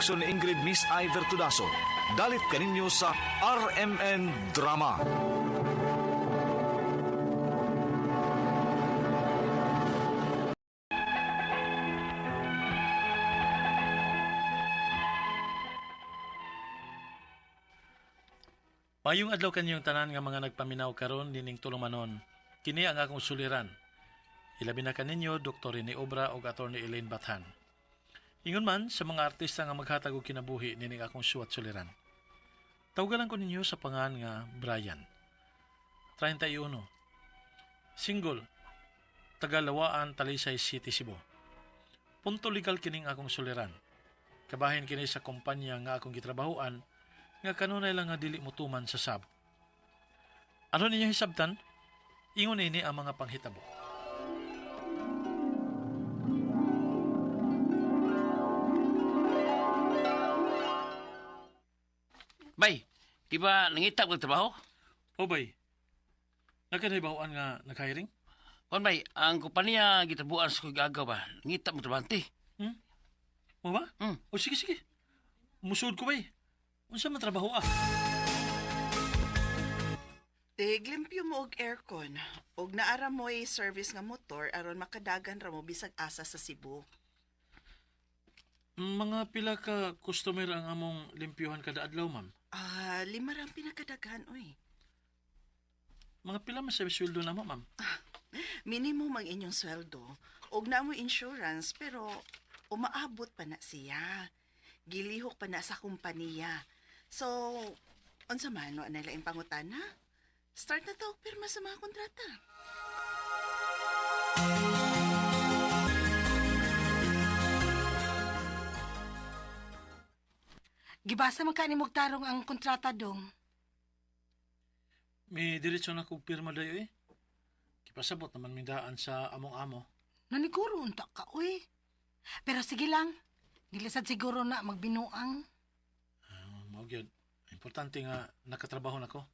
direksyon ni Ingrid Miss Iver Tudaso. Dalit kaninyo sa RMN Drama. Mayong adlaw kanyong tanan nga mga nagpaminaw karon nining tulumanon. Kini ang akong suliran. Ilabi na kaninyo Dr. Rene Obra ug Attorney Elaine Bathan. Ingon man sa mga artista nga maghatag og kinabuhi nining akong suwat suliran. Tawgalan ko ninyo sa pangan nga Brian. 31. Single. Tagalawaan, Talisay City, Cebu. Punto legal kining akong suliran. Kabahin kini sa kumpanya nga akong gitrabahoan nga kanunay lang nga dili motuman sa sab. Ano ninyo hisabtan? Ingon ini ang mga panghitabo. Bay, di ba nangita ko trabaho? O bay, nagkanahibawan nga nag-hiring? Kon bay, ang kompanya gitabuan sa kong agaw ba? Nangita mo trabahante. Mo ba? Mm. O sige, sige. Musuod ko bay. Unsa man trabaho ah? Tiglimpyo mo og aircon og naara mo'y service nga motor aron makadagan ra mo bisag asa sa Cebu. Mga pila ka customer ang among limpyuhan kada adlaw, ma'am. Ah, lima ra ang pinakadaghan oy. Mga pila man sa sweldo na mo, ma'am. Minimum ang inyong sweldo og naa mo insurance pero umaabot pa na siya. Gilihok pa na sa kompanya. So, unsa man wa na laing pangutana? Start na ta og pirma sa mga kontrata. Gibasa man ka ni Mugtarong ang kontrata dong. May diretso na kog pirma dayo eh. Kipasabot naman mindaan sa among amo. Naniguro unta ka, uy. Pero sige lang, dili sad siguro na magbinuang. Ah, mao gyud. Importante nga nakatrabaho na ko.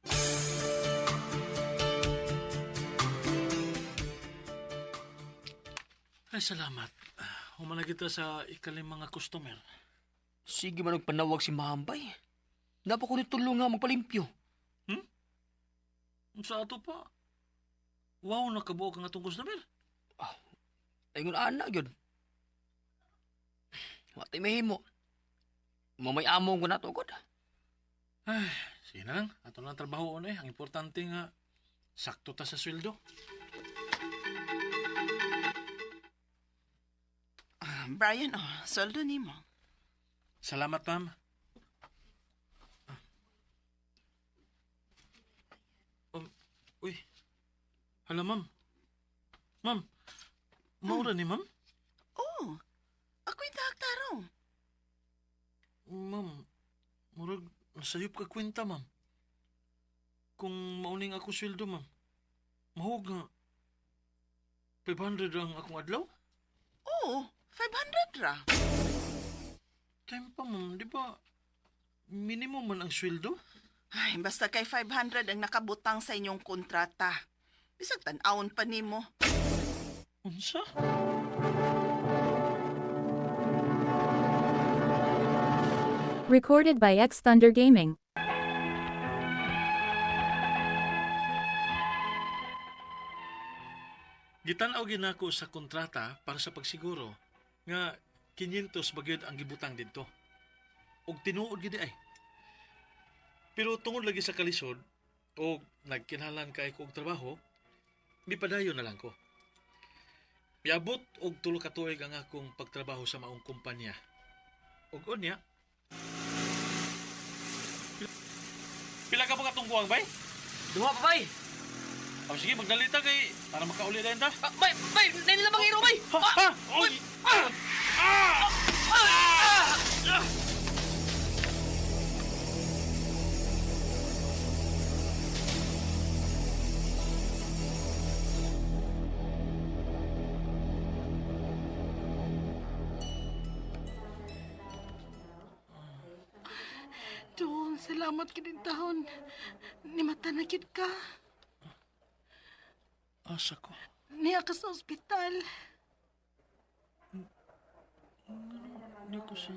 Ay, salamat. Humana kita sa ikalimang mga customer. Sige man panawag si Mahambay. Napa ko ni tulong nga magpalimpyo. Sa ato pa. Wow, nakabuo ka nga itong customer. Ingon ana gyud. Wa tay mahimo. Mamay amo ko na to gud. Ay, sige na lang. Ato na ang trabaho eh. Ang importante nga, sakto ta sa sweldo. Ah, Brian, oh, sweldo nimo. Salamat, ma'am. Ah. Uy. Hala, ma'am. Ma'am. Maura ni, ma'am? Oh, ako'y tarong. Ma'am, murag nasayop ka kwenta, ma'am. Kung mauning ako sweldo, ma'am. Mahog nga. 500 ang akong adlaw? Oh, 500 ra. Time pa, ma'am. Di ba minimum man ang sweldo? Ay, basta kay 500 ang nakabutang sa inyong kontrata. Bisag tan-awon pa nimo. Unsa? Recorded by X Thunder Gaming. Gitan-aw ginako sa kontrata para sa pagsiguro nga 500 ba gyud ang gibutang didto. Og tinuod gid ay. Pero tungod lagi sa kalisod og nagkinahanglan kay ko og trabaho, mipadayon na lang ko. Miabot og tulo ka tuig ang akong pagtrabaho sa maong kumpanya. Og unya, pila ka pa katong buwang bay? Duha pa bay. O sige, magdalita kay para makauli na ta. Ah, bay, bay, nila bang hero bay. Ha? Ha? Oy! Ah! Ah! Ah! Dong, salamat kinin taon. Nimata na gyud ka. Asa ko? Niya ka sa ospital. Niya ko sa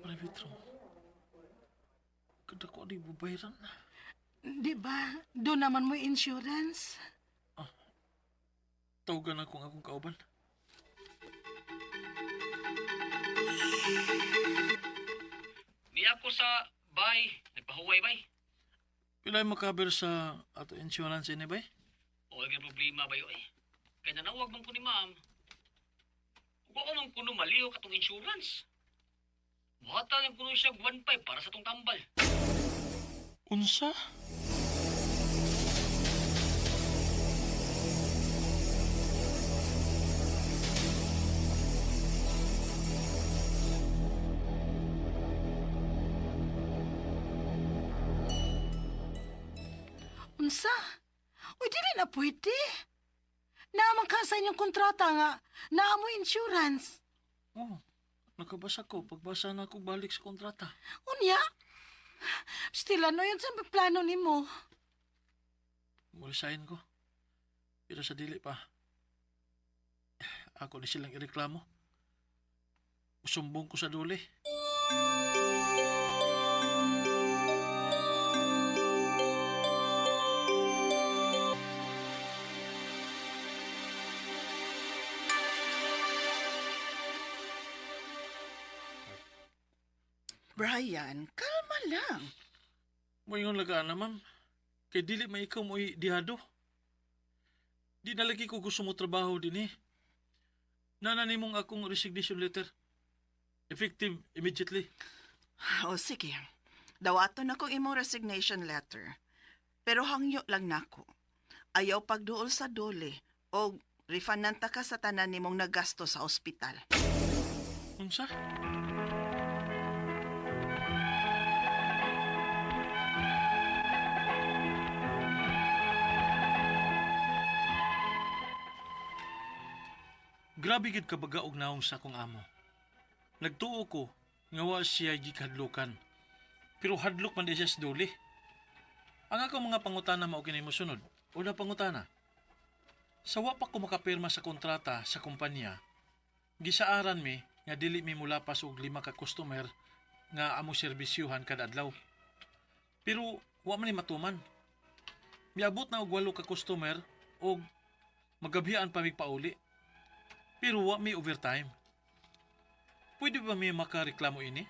Private room. Kadako di bubayran. Di ba? Doon naman mo insurance. Tawagan akong akong kauban. Niya ko sa bay, nagpahuway bay. Pilay makaber sa ato insurance ini bay? O kay problema bay oy. Kay nanawag man ko ni ma'am. Wa ko man kuno maliho katong insurance. Buhatan lang kuno siya 1.5 para sa tong tambal. Unsa? Unsa? Uy, dili na pwede. Naaman ka sa inyong kontrata nga, naa mo insurance. Oh, nakabasa ko. Pagbasa na ako balik sa kontrata. Unya? Still, ano yun sa plano nimo? Mulisahin ko. Pero sa dili pa. Ako ni silang ireklamo. Usumbong ko sa duli. Brian, kalma lang. Moingon lagaan na, ma'am. Kay dili man ikaw mo'y dihado. Di na lagi ko gusto mo trabaho din eh. Nana nimong akong resignation letter. Effective immediately. O sige, dawaton akong imong resignation letter. Pero hangyo lang nako. Ayaw pagduol sa dole o refundan ta ka sa tanan nimong nagasto sa ospital. Unsa? Grabe gid kabaga og naong sa akong amo. Nagtuo ko nga wa siya gikahadlukan. Pero hadlok man di siya sa duli. Ang akong mga pangutana mao kini mosunod. Una pangutana. Sa wa pa ko makapirma sa kontrata sa kumpanya, gisaaran mi nga dili mi mulapas og 5 ka customer nga among serbisyuhan kada adlaw. Pero wa man ni matuman. Miabot na og 8 ka customer og magabihan pa mig pauli. Pero wa mi overtime. Pwede ba mi makareklamo ini?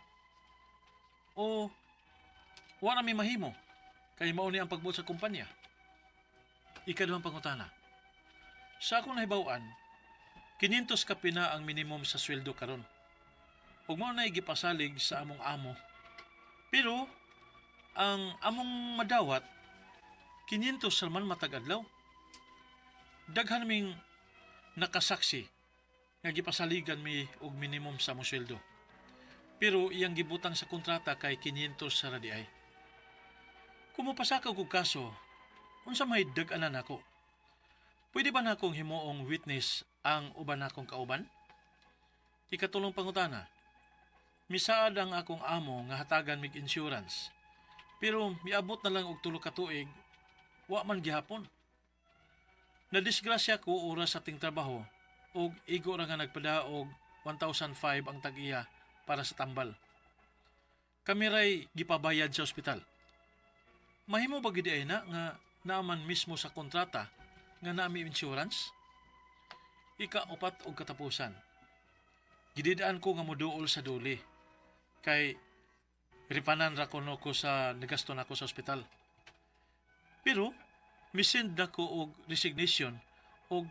O wa na mi mahimo kay mao ni ang pagbuot sa kumpanya. Ikaduhang pangutana. Sa akong nahibaw-an, 500 ka pina ang minimum sa sweldo karon. Ug mao na gipasalig sa among amo. Pero ang among madawat 500 ra man matag adlaw. Daghan ming nakasaksi nga gipasaligan mi og minimum sa among sweldo. Pero iyang gibutang sa kontrata kay 500 sa ra diay. Kung mopasakaw kog kaso, unsa may dag-anan nako? Pwede ba nakong himuong witness ang uban nakong kauban? Ikatulong pangutana. Misaad ang akong amo nga hatagan mig insurance. Pero miabot na lang og 3 ka tuig, wa man gihapon. Nadisgrasya ko oras sa ting trabaho ug igo ra nga nagpada og 1,005 ang tag-iya para sa tambal. Kami ray gipabayad sa ospital. Mahimo ba gid ay na nga naaman mismo sa kontrata nga naami insurance? Ika-upat og katapusan. Gididaan ko nga moduol sa duli. Kay ripanan ra kuno ko sa nagasto nako sa ospital. Pero misend na ko og resignation og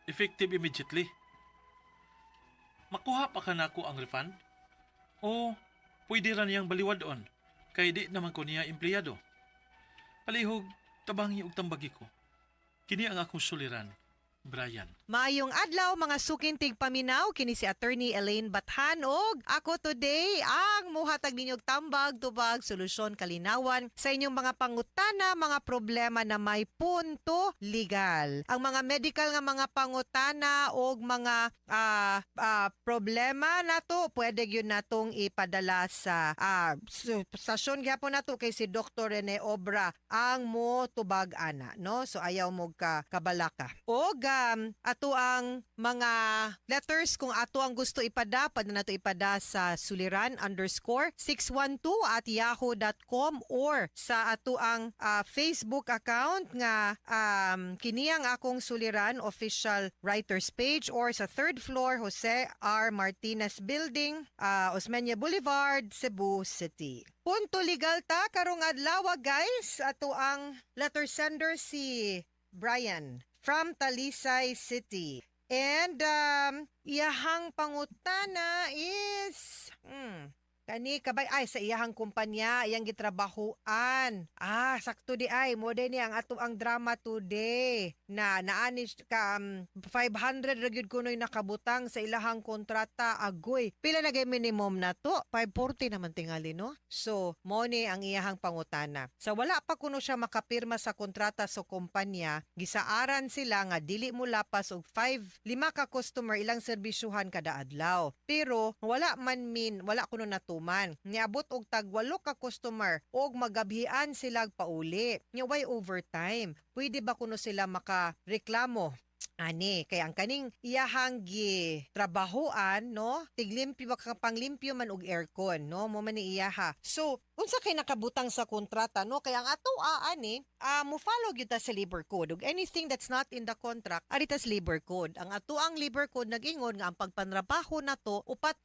effective immediately. Makuha pa ka nako ang refund? O pwede ra niyang baliwadon kay di naman ko niya empleyado. Palihog, tabangi og tambagi ko. Kini ang akong suliran, Brian. Maayong adlaw mga suking tigpaminaw, kini si Attorney Elaine Bathan og ako today ang muhatag ninyo og tambag, tubag, solusyon, kalinawan sa inyong mga pangutana, mga problema na may punto legal. Ang mga medical nga mga pangutana og mga problema nato pwede gyud natong ipadala sa stasyon gyapon nato kay si Dr. Rene Obra ang mo tubag ana, no? So ayaw mo ka kabalaka. Og ato ang mga letters kung ato ang gusto ipada, pwede nato ipada sa suliran_ 34612@yahoo.com or sa ato ang Facebook account nga kini ang akong suliran official writers page or sa third floor, Jose R. Martinez Building, Osmeña Boulevard, Cebu City. Punto legal ta karong adlaw, guys. Ato ang letter sender si Brian from Talisay City. And iyahang pangutana is kani kabay ay sa iyahang kumpanya iyang gitrabahuan. Ah, sakto di ay mo ni ang ato ang drama today na naani ka 500 ra gyud kunoy nakabutang sa ilahang kontrata, agoy. Pila na gay minimum na to? 540 naman tingali, no? So, mo ni ang iyahang pangutana. Sa wala pa kuno siya makapirma sa kontrata sa kumpanya, gisaaran sila nga dili mo lapas og 5 lima ka customer ilang serbisyuhan kada adlaw. Pero wala man min wala kuno natuman. Niabot og tag walo ka customer og magabhian sila pauli. Nya way overtime. Pwede ba kuno sila makareklamo ani kay ang kaning iyahang gi trabahoan, no, tiglimpyo ba ka, panglimpyo man og aircon, no, mo man ni iyaha? So unsa kay nakabutang sa kontrata, no? Kay ang ato ani mo follow gyud ta sa labor code ug anything that's not in the contract ari ta sa labor code. Ang ato ang labor code nag-ingon nga ang pagpanrabaho nato upat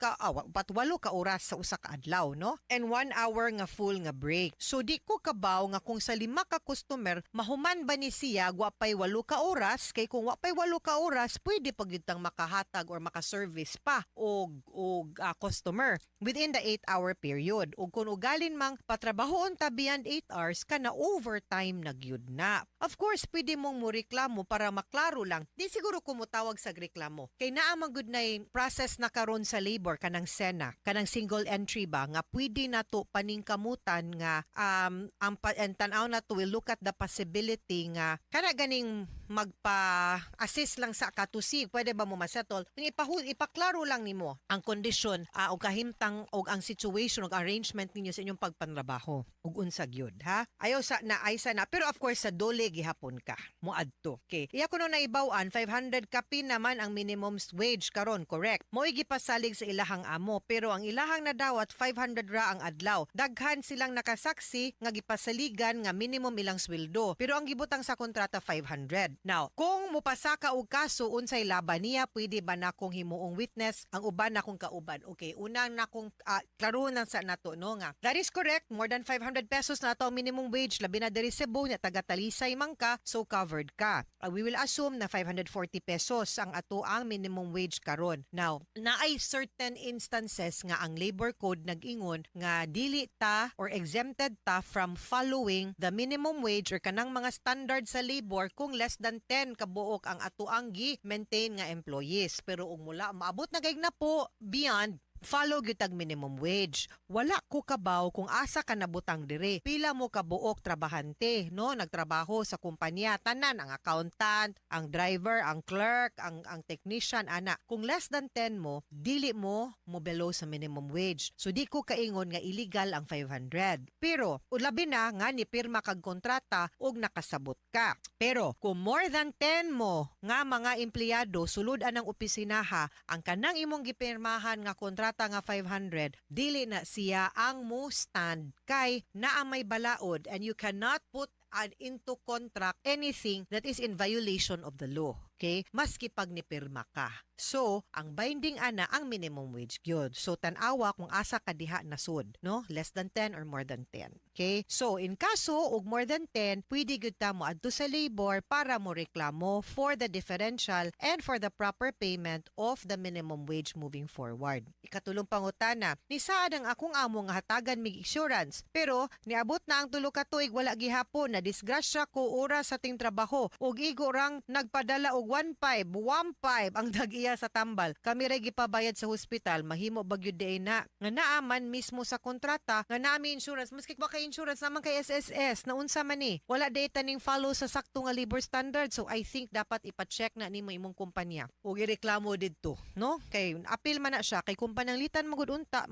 walo ka oras sa usa ka adlaw, no, and 1 hour nga full nga break. So di ko kabaw nga kung sa lima ka customer mahuman ba ni siya wa pay 8 ka oras, kay kung wa pay 8 ka oras pwede pa gyud tang makahatag or makaservice pa og customer within the 8 hour period. Ug kung ugalin mang patrabahoon ta beyond 8 hours kana, overtime na gyud na. Of course, pwede mong moreklamo para maklaro lang. Di siguro ko motawag sa reklamo kay naa man gud nay process na karon sa labor, kanang SENA, kanang single entry ba, nga pwede nato paningkamutan nga ang and tan-aw na to, will look at the possibility nga kana ganing magpa-assist lang sa katusi, pwede ba mo masettle. Kung ipaklaro lang nimo ang kondisyon o kahimtang o ang situation o arrangement ninyo sa inyong pagpanrabaho ug unsa gyud, ha. Ayaw sa na ay sa na, pero of course sa DOLE gihapon ka moadto. Okay, iya kuno naibaw-an 500 kapin naman ang minimum wage karon, correct? Mo'y gipasalig sa ilahang amo, pero ang ilahang nadawat 500 ra ang adlaw. Daghan silang nakasaksi nga gipasaligan nga minimum ilang sweldo, pero ang gibutang sa kontrata 500. Now, kung mupasa ka og kaso, unsay laban niya? Pwede ba nakong himuong witness ang uban nakong kauban? Okay, unang nakong klaro nang sa nato, no, nga that is correct, more than 500 pesos na ato ang minimum wage, labi na diri Cebu nya taga Talisay man ka, so covered ka. We will assume na 540 pesos ang ato ang minimum wage karon. Now, naay certain instances nga ang labor code nag-ingon nga dili ta or exempted ta from following the minimum wage or kanang mga standard sa labor kung less than 10 kabuok ang ato ang gi-maintain nga employees. Pero ug mula maabot na gayud na po beyond, follow gyud tag minimum wage. Wala ko kabaw kung asa ka nabutang dire. Pila mo kabuok trabahante, no, nagtrabaho sa kumpanya, tanan, ang accountant, ang driver, ang clerk, ang technician ana. Kung less than 10 mo, dili mo mo below sa minimum wage. So di ko kaingon nga illegal ang 500. Pero ulabi na nga ni pirma kag kontrata ug nakasabot ka. Pero kung more than 10 mo nga mga empleyado sulod anang opisinaha, ang kanang imong gipirmahan nga kontrata nga 500 dili na siya ang mo stand kay naa may balaod and you cannot put an into contract anything that is in violation of the law. Okay? Maski pag nipirma ka. So, ang binding ana ang minimum wage gyud. So, tan-awa kung asa ka diha nasud, no? Less than 10 or more than 10. Okay? So, in kaso og more than 10, pwede gyud ta mo adto sa labor para mo reklamo for the differential and for the proper payment of the minimum wage moving forward. Ikatulong pangutana, nisaad ang akong amo nga hatagan mig insurance, pero niabot na ang 3 ka tuig wala gihapon. Na disgrasya ko oras sa ting trabaho ug igo rang nagpadala og 1.5 1.5 ang dag-iya sa tambal. Kami ray gipabayad sa hospital. Mahimo ba gyud diay na nga naa man mismo sa kontrata nga naa mi insurance? Maski wa kay insurance naman kay SSS na unsa man ni, wala day taning follow sa sakto nga labor standard. So I think dapat ipa-check na nimo imong kumpanya ug ireklamo didto, no, kay appeal man na siya kay kung pananglitan magud unta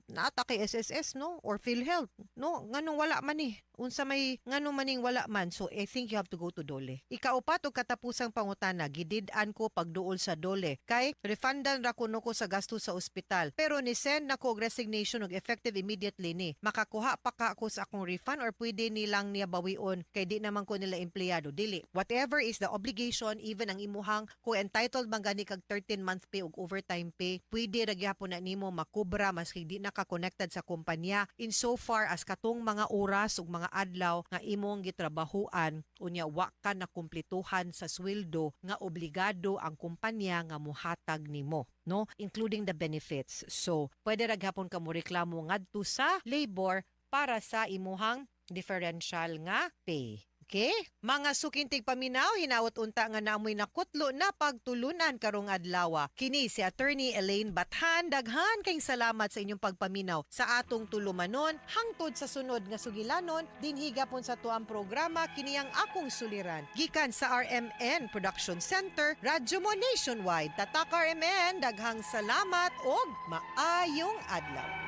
Naa ta kay SSS, no, or PhilHealth, no? Nganong wala man ni? Unsa may nganong maning wala man? So I think you have to go to DOLE. Ikaupat og katapusang pangutana, gidid-an ko pagduol sa DOLE kay refundan ra kuno ko sa gasto sa ospital. Pero ni send nako og resignation og effective immediately ni. Makakuha pa ka ako sa akong refund or pwede nilang niya bawion kay di naman ko nila empleyado? Dili. Whatever is the obligation, even ang imuhang kung entitled man gani kag 13 month pay ug overtime pay, pwede ra gyapon na nimo makubra maski di na ka connected sa kumpanya in so far as katong mga oras ug mga adlaw nga imong gitrabahuan unya wa ka nakumpletuhan sa sweldo nga obligado ang kumpanya nga muhatag nimo, no, including the benefits. So pwede ra gyapon ka mo reklamo ngadto sa labor para sa imuhang differential nga pay. Okay? Mga suking tigpaminaw, hinaot unta nga naamoy nakutlo na pagtulunan karong adlaw. Kini si Attorney Elaine Bathan. Daghan kayong salamat sa inyong pagpaminaw sa atong tulumanon. Hangtod sa sunod nga sugilanon, dinhi gapon sa tuang programa, kini ang akong suliran. Gikan sa RMN Production Center, Radyo Mo Nationwide. Tatak RMN, daghang salamat og maayong adlaw.